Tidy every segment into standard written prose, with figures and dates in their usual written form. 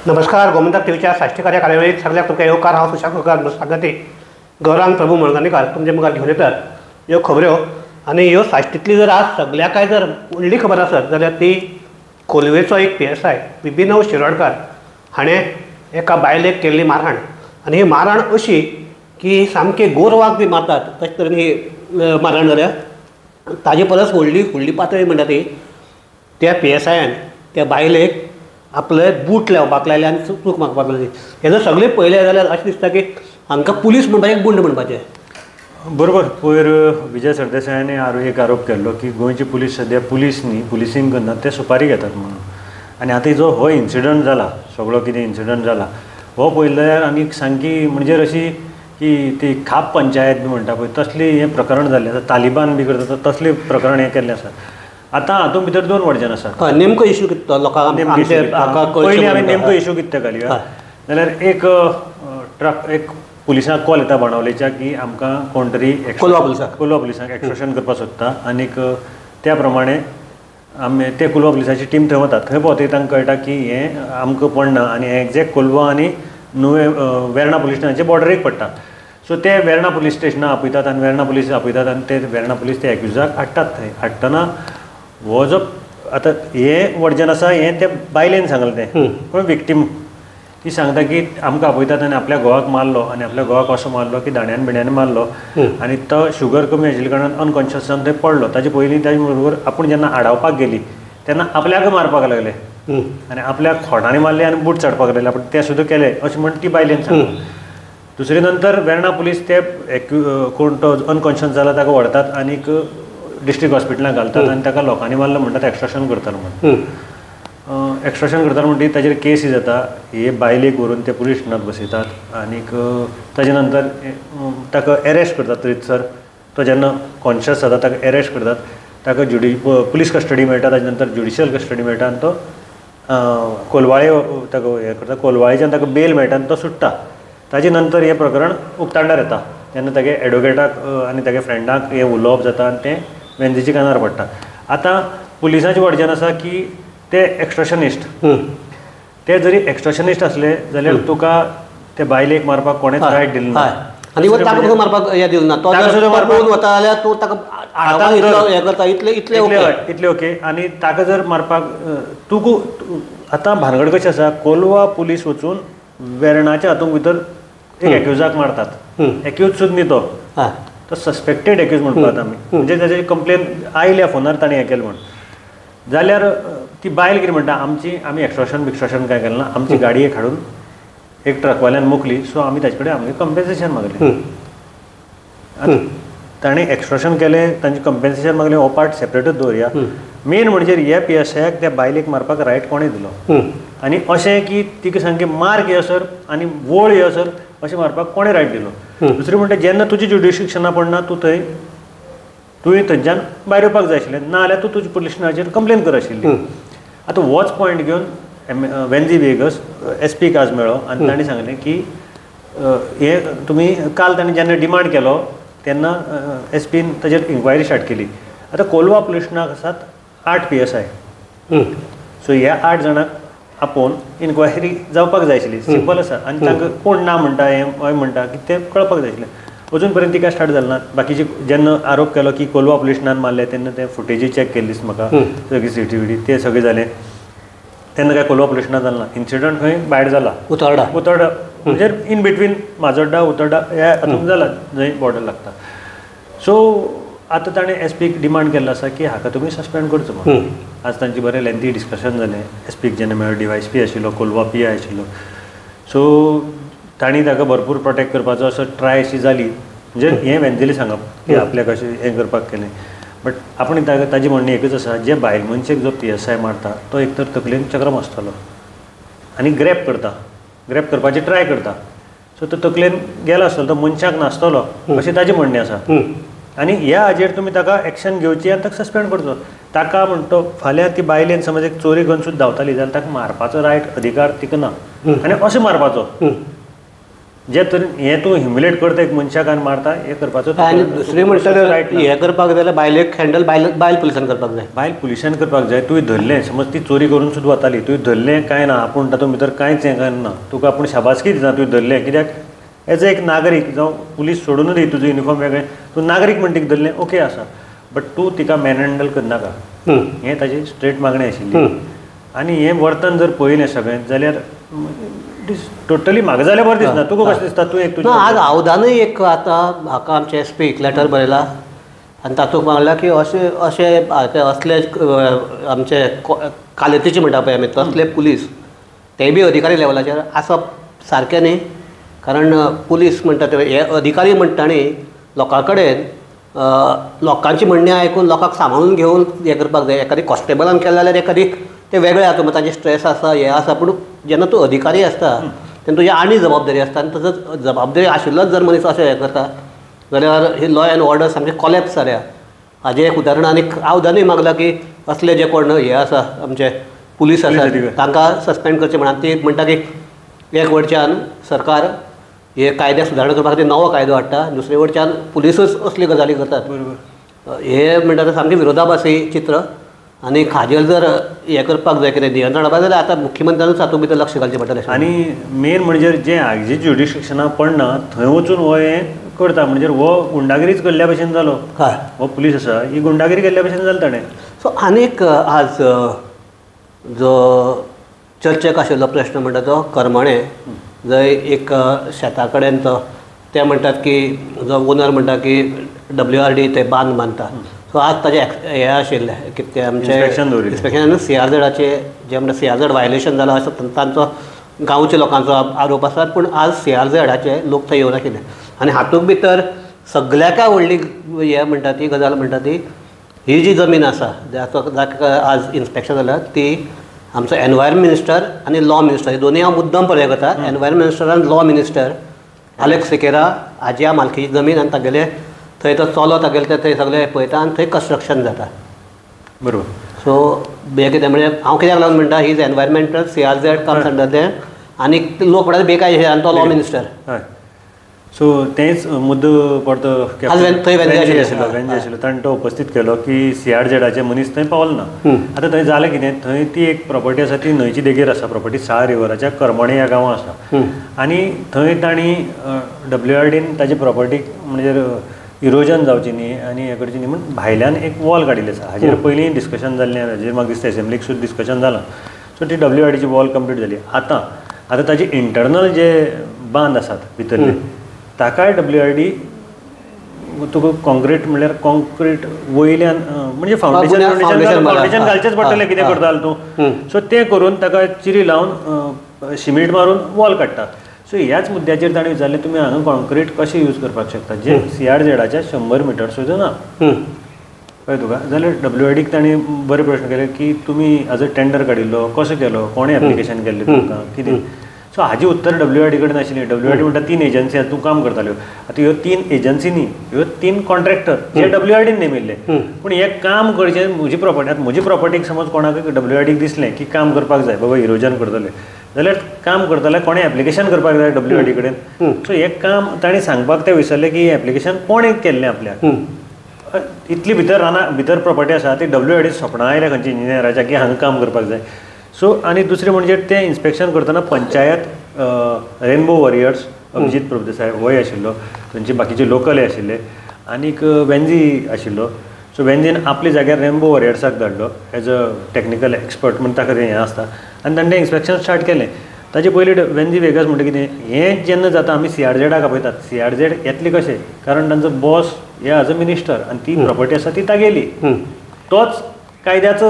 नमस्कार, गोमंतक टीव्हीच्या साश्टीकार ह्या कार्यावळीत सगळ्याक तुमकां येवकार. हांव सुशांत कुलकार सांगाती गौरांग प्रभू मळगांवकार तुमचे मुखार घेवन येतात ह्यो खबऱ्यो. आनी ह्यो साश्टींतली जर आज सगळ्या काय जर व्हडली खबर आसत जाल्यार ती कोलवेचो एक PSI विभिनव शिरोडकार हाणें एका बायलेक केल्ली मारहाण. आनी ही मारहाण अशी की सामकी गोरवाक बी मारतात तशे तरेन ही मारहाण जाल्या. ताजे परस व्हडली व्हडली पातळी म्हणटा ती त्या PSIन त्या बायलेक आपले बूट लावपाक लायले आनी चूक मागपाक लागली. हें जर सगळें पळयलें जाल्यार अशें दिसता की हांकां पुलीस म्हणपाचें गुंड म्हणपाचें. बरोबर. पयर विजय सरदेसायान एक आरोप केल्लो की गोंयची पुलीस सद्या पुलीस न्ही, पुलिसींग करना, ते सुपारी घेतात म्हणून. आनी आतां जो हो इन्सिडंट जाला, सगळो कितें इन्सिडंट जाला हो पळयलो जाल्यार आनी सामकी म्हणजे अशी की ती खाप पंचायत बी म्हणटा पळय तसली हें प्रकरण जाल्लें आसा. तालिबान बी करता तसलें प्रकरण हें केल्लें आसा. आतां हातूंत भितर दोन वर्जन आसा. नेमको इशू कितें तो लोकांक पयलीं आमी नेमको इशू कितें घालया जाल्यार एक ट्रक एक पुलिसांक कॉल येता बाणावलेच्या की आमकां कोण तरी कोलवा पुलिसांक एक्स्ट्रोशन करपाक सोदता. आनीक त्या प्रमाणे आमी ते कोलवा पुलिसाची टीम थंय वता. थंय पावतकीर तांकां कळटा की हें आमकां पडना आनी हें एग्जॅक्ट कोलवा आनी नुवें वेर्णा पुलीस स्टेशनाचे बॉर्डरीक पडटा. सो ते वेर्णा पुलीस स्टेशनाक आपयतात आनी वेर्णा पुलीस आपयतात आनी ते वेर्णा पुलीस ते एक्युजाक हाडटात. थंय हाडटना हो जो आतां हें वर्जन आसा हें ते बायलेन सांगलें तें, पूण विक्टीम ती सांगता की आमकां आपयतात आनी आपल्या घोवाक मारलो आनी आपल्या घोवाक असो मारलो की दांड्यान बिंड्यान मारलो आनी तो शुगर कमी आशिल्ल्या कारणान अनकॉन्शियस जावन थंय पडलो. ताजे पयलीं ताजे बरोबर आपूण जेन्ना आडावपाक गेली तेन्ना आपल्याक मारपाक लागले आनी आपल्याक खोटांनी मारले आनी बूट चडपाक लागले, आपूण तें सुद्दां केलें अशें म्हण ती बायलेन सांगलें. दुसरे नंतर वेर्णा पुलीस ते कोण तो अनकॉन्शियस जाला ताका व्हरतात आनीक डिस्ट्रिक्ट हॉस्पिटलांत घालतात आनी ताका लोकांनी मारलो म्हणटात, एक्स्ट्रोशन करतालो म्हणून. एक्स्ट्रोशन करतालो म्हणटकीर ताजेर केसी जाता. हे बायलेक व्हरून ते पुलीस स्टेशनांत बसयतात आनीक ताजे नंतर ताका एरेस्ट करतात. थंयसर तो जेन्ना कॉन्शियस जाता ताका एरेस्ट करतात, ताका पुलीस कस्टडी मेळटा, ताजे नंतर ज्युडिशियल कस्टडी मेळटा आनी तो कोलवाळे ताका हें करता. कोलवाळेच्यान ताका बेल मेळटा आनी तो सुट्टा. ताजे नंतर हें प्रकरण उक्ताडार येता तेन्ना तागे एडवोकेटाक आनी तागे फ्रेंडाक हें उलोवप जाता आनी तें वेंझीच्या कानार पडटा. आतां पुलिसांचें वर्जन आसा की ते एक्स्ट्रोशनिस्ट, ते जरी एक्स्ट्रोशनिस्ट आसले जाल्यार तुका ते बायलेक मारपाक कोणेच रायट दिलो ना आनी ताका मारपाक हें दिलें ना. तो वता जाल्यार तूं ताका करता इतले इतले इतले ओके. आनी ताका जर मारपाक तुका आतां भानगड कशें आसा, कोलवा पुलीस वचून वेर्णाच्या हातूंत भितर एक एक्युजाक मारतात. एक्यूज सुद्दां न्ही तो, तो सस्पेक्टेड एक्यूज म्हणपाक आमी, म्हणजे ताजी कंप्लेन आयल्या फोनार ताणें हें केलें म्हण. जाल्यार ती बायल कितें म्हणटा, आमची आमी एक्स्ट्रोशन बिक्स्ट्रोशन कांय केलें ना, आमची गाडी एक हाडून एक ट्रकवाल्यान मोखली, सो आमी ताजे कडेन आमगें कंपेन्सेशन मागलें. आतां ताणें एक्स्ट्रोशन केलें, तांचें कंपेन्सेशन मागलें, हो पार्ट सेपरेटच दवरया. मेन म्हणजे ह्या PSIक त्या बायलेक मारपाक रायट कोणें दिलो आनी अशें की तिका सामकें मार्क येसर आनी वळ येसर अशें मारपाक कोणें रायट दिलो. दुसरें म्हणटा जेन्ना तुजी ज्युडिशिक्षना पडना तूं थंय तुवें थंयच्यान भायर येवपाक जाय आशिल्लें, ना जाल्यार तूं तुज्या पुलीस स्टेशनाचेर कंप्लेन कर आशिल्ली. आतां होच पॉयंट घेवन वेंझी वेगस SPक आज मेळ्ळो आनी ताणें सांगलें की हें तुमी काल ताणें जेन्ना डिमांड केलो तेन्ना SPन ताजेर इन्क्वायरी स्टार्ट केली. आतां कोलवा पुलीस स्टेशनाक आसात 8 PSI, सो ह्या 8 जाणांक आपोवन इन्क्वायरी जावपाक जाय आशिल्ली. सिंपल आसा. आनी तांकां कोण ना म्हणटा हें हय म्हणटा की तें कळपाक जाय आशिल्लें. अजून पर्यंत ती काय स्टार्ट जालें ना. बाकीचे जेन्ना आरोप केलो की कोलवा पुलीस स्टेशनान मारले तेन्ना ते फुटेजी चॅक केली दिसता म्हाका, सगळी CCTV ते सगळें जालें तेन्ना काय कोलवा पुलीस स्टेशनान जालें ना. इन्सिडंट खंय भायर जाला, उतरडा उतरडा म्हणजे इन बिटवीन माजोड्डा उतरडा ह्या हातूंत जाला जंय बॉर्डर लागता. सो आतां ताणें SPक डिमांड केल्लो आसा की हाका तुमी सस्पेंड करचो म्हणून. आज तांचे बरें लेंथी डिस्कशन जालें. SPक जेन्ना मेळ्ळो DYSP आशिल्लो, कोलवा PI आशिल्लो. सो तांणी ताका भरपूर प्रोटेक्ट करपाचो असो ट्राय अशी जाली. म्हणजे हें वेंझीलें सांगप की आपल्याक अशें हें करपाक केलें, बट आपण ताजी म्हणणें एकूच आसा, जे बायल मनशेक जो PSI मारता तो एक तर तकलेन चक्रम आसतलो आनी ग्रॅप करता, ग्रॅप करपाची ट्राय करता, सो तो तकलेन गेलो आसतलो, तो मनशाक नासतलो अशें ताजें म्हणणें आसा. आनी ह्या हाजेर तुमी ताका एक्शन घेवची आनी ताका सस्पेंड करचो. ताका म्हणटो फाल्यां ती बायलेन समज एक चोरी करून सुद्दां धांवताली जाल्यार ताका मारपाचो रायट अधिकार तिका ना आनी अशें मारपाचो. जे तरेन हें तूं ह्युमिलेट करता एक मनशाक आनी मारता हें करपाचो. आनी दुसरें म्हणटा हें करपाक जाल्यार बायलेक हँडल बायल पुलिसान करपाक जाय. बायल पुलिसान करपाक जाय. तुवें धरलें समज ती चोरी करून सुद्दां वताली, तुवें धरलें कांय ना, आपूण तातूंत भितर कांयच हें करना, तुका आपूण शाबासकी दिना तुवें धरलें कित्याक एज एक नागरीक जावं पुलीस सोडून दी तुजो युनिफॉर्म वेगळें, तूं नागरीक म्हण तिका धरलें ओके आसा, बट तूं तिका मॅन हँडल करनाका, हें ताजी स्ट्रेट मागणी आशिल्ली. आनी हें वर्तन जर पळयलें सगळें जाल्यार it is totally म्हाका जाल्यार बरें दिसना. तुका कशें दिसता? तूं एक आज आवदानूय एक आतां म्हाका आमचे एस पीक लेटर बरयला आनी तातूंत मागला की अशें अशें असले आमचे कालेतीचे म्हणटा पळय आमी तसले पुलीस ते बी अधिकारी लेवलाचेर आसप सारकें न्ही. कारण पुलीस म्हणटा ते हे अधिकारी म्हणटा न्ही लोकां कडेन लोकांची म्हणणें आयकून लोकांक सांबाळून घेवन हें करपाक जाय. एखादी कॉन्स्टेबलान केलें जाल्यार एखादी ते वेगळे आसा, ताजें स्ट्रेस आसा हें आसा, पूण जेन्ना तूं अधिकारी आसता तेन्ना तुजी आनी जबाबदारी आसता आनी तसोच जबाबदारी आशिल्लोच जर मनीस अशें हें करता जाल्यार ही लॉ एंड ऑर्डर सामकें कॉलेप्स जाल्या. हाजें एक उदाहरण. आनी आवदानूय मागला की असले जे कोण हे आसा आमचे पुलीस आसा तांकां सस्पेंड करचे म्हणून. ती म्हणटा की एक वटच्यान सरकार हे कायदे सुदारणा करपा खातीर नवो कायदो हाडटा, दुसरे वटच्यान पुलिसूच असली गजाली करतात. हे म्हणटा तें सामकें विरोधाभासी चित्र. आनी हाजेर जर हें करपाक जाय कितें नियंत्रण हाडपाक जाल्यार आतां मुख्यमंत्र्यानूच हातूंत भितर लक्ष घालचें पडटलें. आनी मेन म्हणजे जें हाजे ज्युरिस्डिक्शना पडना थंय वचून हो हें करता, म्हणजे हो गुंडागिरीच केल्ल्या भशेन जालो. हय, हो पुलीस आसा ही गुंडागिरी केल्ल्या भशेन जाली ताणें. सो आनीक आज जो चर्चेक आशिल्लो प्रश्न म्हणटा तो करमणे जंय एक शेता कडेन तो ते म्हणटात की जो ओनर म्हणटा की डब्ल्यू आर डी ते बांद बांदता. सो आज ताजें हें आशिल्लें कितें आमचें इन्स्पेक्शन सी आर झेडाचे जे म्हणटा सी आर झेड व्हायलेशन जालां असो तांचो गांवच्या लोकांचो आरोप आसा. पूण आज सी आर झेडाचे लोक थंय येवन आशिल्ले आनी हातूंत भितर सगळ्याकय व्हडली हें म्हणटा ती गजाल म्हणटा ती ही जी जमीन आसा जाका आज इन्स्पेक्शन जालां ती आमचो एनवायरमेंट मिनिस्टर आनी लॉ मिनिस्टर हे दोनूय हांव मुद्दम पळय करता. एनवायरमेंट मिनिस्टर आनी लॉ मिनिस्टर आलेक्स सिकेरा हाजी मालकीची जमीन आनी तागेले थंय तो चलो तागेले ते थंय सगळे पळयता आनी थंय कन्स्ट्रक्शन जाता. बरोबर. सो हें कितें म्हणजे हांव कित्याक लागून म्हणटा he is environmental C R Z comes under तें आनी लोक म्हणटा बेकायदेशीर आनी तो लॉ मिनिस्टर. हय, सो तेंच मुद्दो परतो थंय वेंजी आशिल्लो ताणें तो उपस्थीत केलो की सी आर झेडाचे मनीस थंय पावलो ना. आतां थंय जालें कितें, थंय ती एक प्रॉपर्टी आसा ती न्हंयची देगेर आसा प्रॉपर्टी, साळ रिवराच्या करमणे ह्या गांवां आसा आनी थंय तांणी डब्ल्यू आर डीन ताची प्रॉपर्टीक म्हणजे इरोजन जावची न्ही आनी हें करचें न्ही म्हूण भायल्यान एक वॉल काडिल्ली आसा. हाजेर पयलीं डिस्कशन जाल्लें, हाजेर म्हाका दिसता एसेंब्लीक सुद्दां डिस्कशन जालां. सो ती डब्ल्यू आर डीची वॉल कंप्लीट जाली. आतां आतां ताजे इंटरनल जे बांद आसात भितरले ताकाय डब्ल्यू आर डी तुका कॉन्क्रीट म्हणल्यार कॉन्क्रीट वयल्यान म्हणजे फावंडेशन फावंडेशन घालचेंच पडटलें कितें करता तूं. सो तें करून ताका चिरी लावन सिमेंट मारून वॉल काडटा. सो ह्याच मुद्द्याचेर ताणें विचारलें तुमी हांगा कॉन्क्रीट कशें यूज करपाक शकता जे सी आर झेडाच्या 100 मिटर सुद्दां ना. कळ्ळें तुका? जाल्यार डब्ल्यू आर डीक ताणें बरे प्रश्न केले की तुमी एज अ टेंडर काडिल्लो कसो केलो, कोणें एप्लिकेशन केल्लें तुमकां कितें. सो हाजी उत्तर डब्ल्यू आर डी कडेन आशिल्ली. डब्ल्यू आर डी म्हणटा 3 एजन्सी आसा तूं काम करताल्यो. आतां ह्यो 3 एजन्सी न्ही, ह्यो 3 कॉन्ट्रॅक्टर जे डब्ल्यू आर डीन नेमिल्ले. पूण हें काम करचें म्हजी प्रॉपर्टी, आतां म्हजी प्रॉपर्टीक समज कोणाक डब्ल्यू आर डीक दिसलें की काम करपाक जाय बाबा इरोजन करतले जाल्यार काम करतले कोणें एप्लिकेशन करपाक जाय डब्ल्यू आर डी कडेन. सो हें काम ताणें सांगपाक ते विसरले की हें एप्लिकेशन कोणें केल्लें आपल्याक. इतली भितर राना भितर प्रॉपर्टी आसा ती डब्ल्यू आर डी सपनां आयल्या खंयच्या इंजिनियराच्या की हांगा काम करपाक जाय. सो आनी दुसरें म्हणजे तें इन्स्पेक्शन करतना पंचायत रेनबो वॉरियर्स अभिजीत प्रभुदेसाय होय आशिल्लो, थंयचे बाकीचे लोकलय आशिल्ले आनीक वेंजी आशिल्लो. सो वेंजीन आपल्या जाग्यार रेनबो वॉरियर्साक धाडलो एज अ टॅक्निकल एक्सपर्ट म्हूण ताका तें हें आसता आनी ताणें तें इन्स्पेक्शन स्टार्ट केलें. ताजे पयलीं वेंजी वेगस म्हणटा कितें हें जेन्ना जाता आमी सी आर झेडाक आपयतात. सी आर झेड येतले कशें, कारण तांचो बॉस हे एज अ मिनिस्टर आनी ती प्रॉपर्टी आसा ती तागेली, तोच कायद्याचो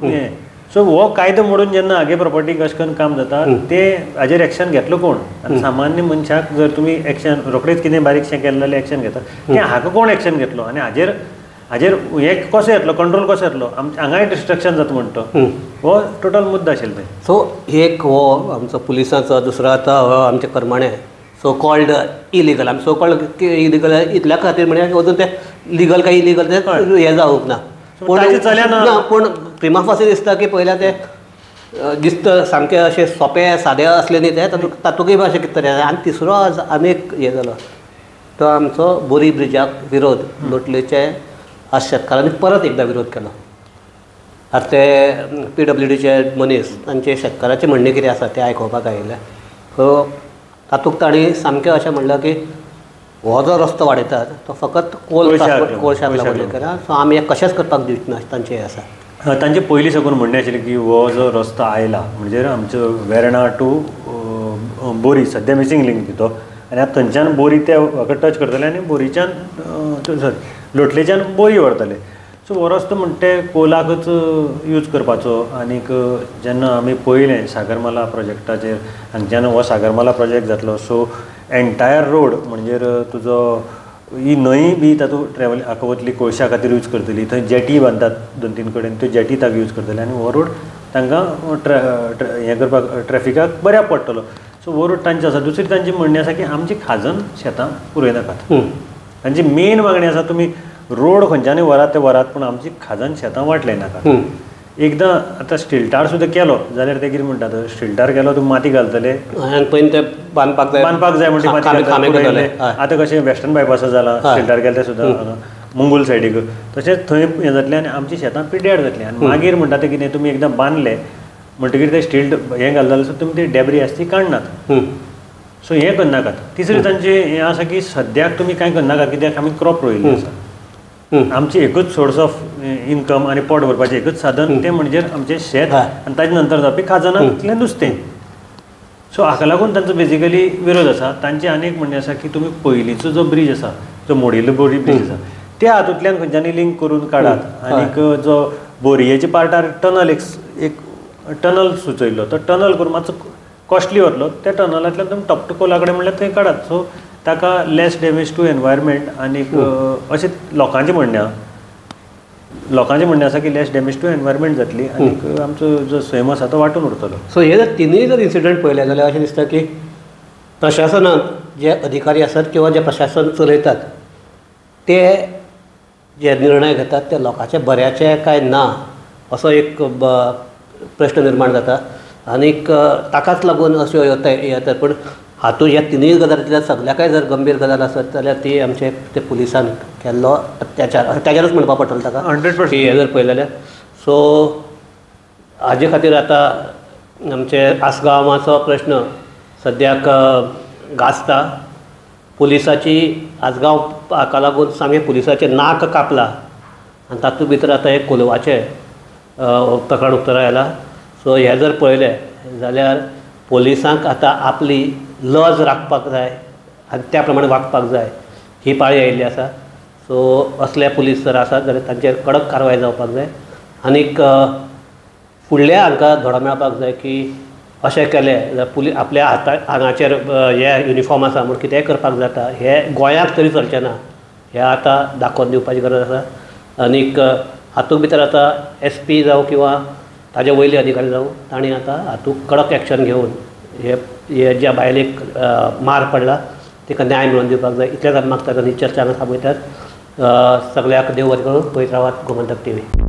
हें. सो हो कायदो मोडून जेन्ना हागे प्रॉपर्टीक अशें करून काम जाता ते हाजेर एक्शन घेतलो कोण? आनी सामान्य मनशाक जर तुमी एक्शन रोखडेच कितें बारीकशें केलें जाल्यार एक्शन घेता, तें हाका कोण एक्शन घेतलो आनी हाजेर हाजेर हें कसो येतलो कंट्रोल कसो येतलो, हांगाय डिस्ट्रक्शन जाता म्हणटा तो हो टोटल मुद्दो आशिल्लो. सो एक हो आमचो पुलिसांचो, दुसरो आतां हो आमचे करमाणे सो कॉल्ड इलिगल. आमी सो कॉल्ड इलिगल इतल्या खातीर म्हणजे अजून ते लिगल काय इलिगल ते हें जावंक ना, पूण ना, पूण प्रिमा फासी दिसता की पयल्या ते दिसता सामकें अशें सोंपें सादें आसलें न्ही तें, तातूंतय अशें कितें तरी आसा. आनी तिसरो आज आनी एक हें जालो तो आमचो बोरी ब्रिजाक विरोध, लोटलेचे आज शेतकारांनी परत एकदां विरोध केलो. आतां ते PWDचे मनीस तांचे शेतकाराचें म्हणणें कितें आसा तें आयकोपाक आयिल्लें. सो तातूंत तांणी सामकें अशें म्हणलां की हो जो रस्तो वाडयतात तो फकत कोळशाक लागून केला, सो आमी हें कशेंच करपाक दिवचे ना तांचें हें आसा. तांचे पयलीं साकून म्हणणें आशिल्लें की हो जो रस्तो आयला म्हणजे आमचो वेर्णा टू बोरी सद्या मिसींग लिंक तो, आनी आतां थंयच्यान बोरी ते हाका टच करतले आनी बोरीच्यान सॉरी लोटलेच्यान बोरी व्हरतले. सो हो रस्तो म्हणटा ते कोलाकच यूज करपाचो. आनीक जेन्ना आमी पळयलें सागरमाला प्रोजेक्टाचेर हांगच्यान हो सागरमाला प्रोजेक्ट जातलो, सो एन्टायर रोड म्हणजे तुजो ही न्हंय बी तातूंत ट्रॅवल हाका वतली, कोळशा खातीर यूज करतली, थंय जेटी बांदतात 2-3 कडेन, त्यो जेटी ताका यूज करतले आनी हो रोड तांकां हें करपाक ट्रॅफिकाक बऱ्याक पडटलो. सो हो रोड तांचे आसा. दुसरी तांची म्हणणें आसा की आमची खाजन शेतां पुरयनाकात. तांची मेन मागणी आसा तुमी रोड खंयच्यानूय व्हरात ते व्हरात, पूण आमची खाजन शेतां वाट लायनाकात. एकदां आतां स्टिल्टार सुद्दां केलो जाल्यार ते कितें म्हणटात, स्टिल्टार केलो तुमी माती घालतले आनी पयलीं ते बांदपाक जाय म्हणटा माती घालतले. आतां कशें वेस्टर्न बायपासार जाला, स्टिल्टार केलें तें सुद्दां मंगूल सायडीक, तशेंच थंय हें जातलें आनी आमची शेतां पिड्ड्यार जातलीं. आनी मागीर म्हणटा तें कितें तुमी एकदां बांदले म्हणटकीर ते स्टिल्ट हें घालता जाल्यार तुमी ती डेब्री आसा ती काडनात. सो हें करनाकात. तिसरें तांचें हें आसा की सद्याक तुमी कांय करनाकात कित्याक आमी क्रॉप रोयिल्ली आसा, आमची एकूच सोर्स ऑफ इनकम आनी पोट भरपाचें एकूच साधन तें म्हणजे आमचें शेत आनी ताजे नंतर जावपी खाजनांतलें नुस्तें. सो हाका लागून तांचो बेजिकली विरोध आसा. तांचें आनी एक म्हणणें आसा की तुमी पयलींचो जो ब्रीज आसा, जो मोडिल्लो बोरी ब्रीज आसा, त्या हातूंतल्यान खंयच्यानी लिंक करून काडात. आनीक जो बोरयेच्या पार्टार टनल एक टनल सुचयल्लो, तो टनल करून मातसो कॉस्टली वतलो, त्या टनलांतल्यान तुमी टॉप टू कोला कडेन म्हणल्यार थंय काडात. सो ताका लेस डॅमेज टू एनवायरमेंट. आनीक अशें लोकांचें म्हणणें आसा, लोकांचें म्हणणें आसा की लेस डॅमेज टू एनवायरमेंट जातली आनीक आमचो जो सैम आसा तो वांटून उरतलो. सो हे जर तिनूय जर इन्सिडंट पळयले जाल्यार अशें दिसता की प्रशासनांत जे अधिकारी आसात किंवा जे प्रशासन चलयतात ते जे निर्णय घेतात ते लोकांचे बऱ्याचे काय ना असो एक प्रश्न निर्माण जाता आनीक ताकाच लागून अश्यो येतात. पूण हातूंत ह्या तिनूय गजालींतल्या सगल्याकय जर गंभीर गजाल आसत जाल्यार ती आमचे ते पुलिसान केल्लो अत्याचार, अत्याचारच म्हणपाक पडटलो ताका 100% हें जर पळयलें जाल्यार. सो हाजे खातीर आतां आमचे आसगांवाचो प्रश्न सद्याक गाजता. पुलिसाची आसगांव हाका लागून सामकें पुलिसाचें नाक कापलां आनी तातूंत भितर आतां हें कोलवाचें प्रकरण उक्ताडार आयलां. सो हें जर पळयलें जाल्यार पोलिसांक आतां आपली लज राखपाक जाय आनी त्या प्रमाणे वागपाक जाय ही पाळी आयिल्ली आसा. सो असले पुलीस जर आसात जाल्यार तांचेर कडक कारवाय जावपाक जाय आनीक फुडल्या हांकां धडो मेळपाक जाय की अशें केलें जाल्यार पुलीस आपल्या हाता आंगाचेर हे युनिफॉर्म आसा म्हूण कितेंय करपाक जाता हें गोंयांत तरी चलचें ना हें आतां दाखोवन दिवपाची गरज आसा. आनीक हातूंत भितर आतां SP जावं किंवा ताजे वयले अधिकारी जावं तांणी आतां हातूंत कडक एक्शन घेवन हे ज्या बायलेक मार पडला तिका न्याय मेळोवन दिवपाक जाय. इतलेंच आमी मागतात आनी चर्चा हांगा थांबयतात. सगळ्याक देव बरें करूं. पळयत रावात गोमंतक TV.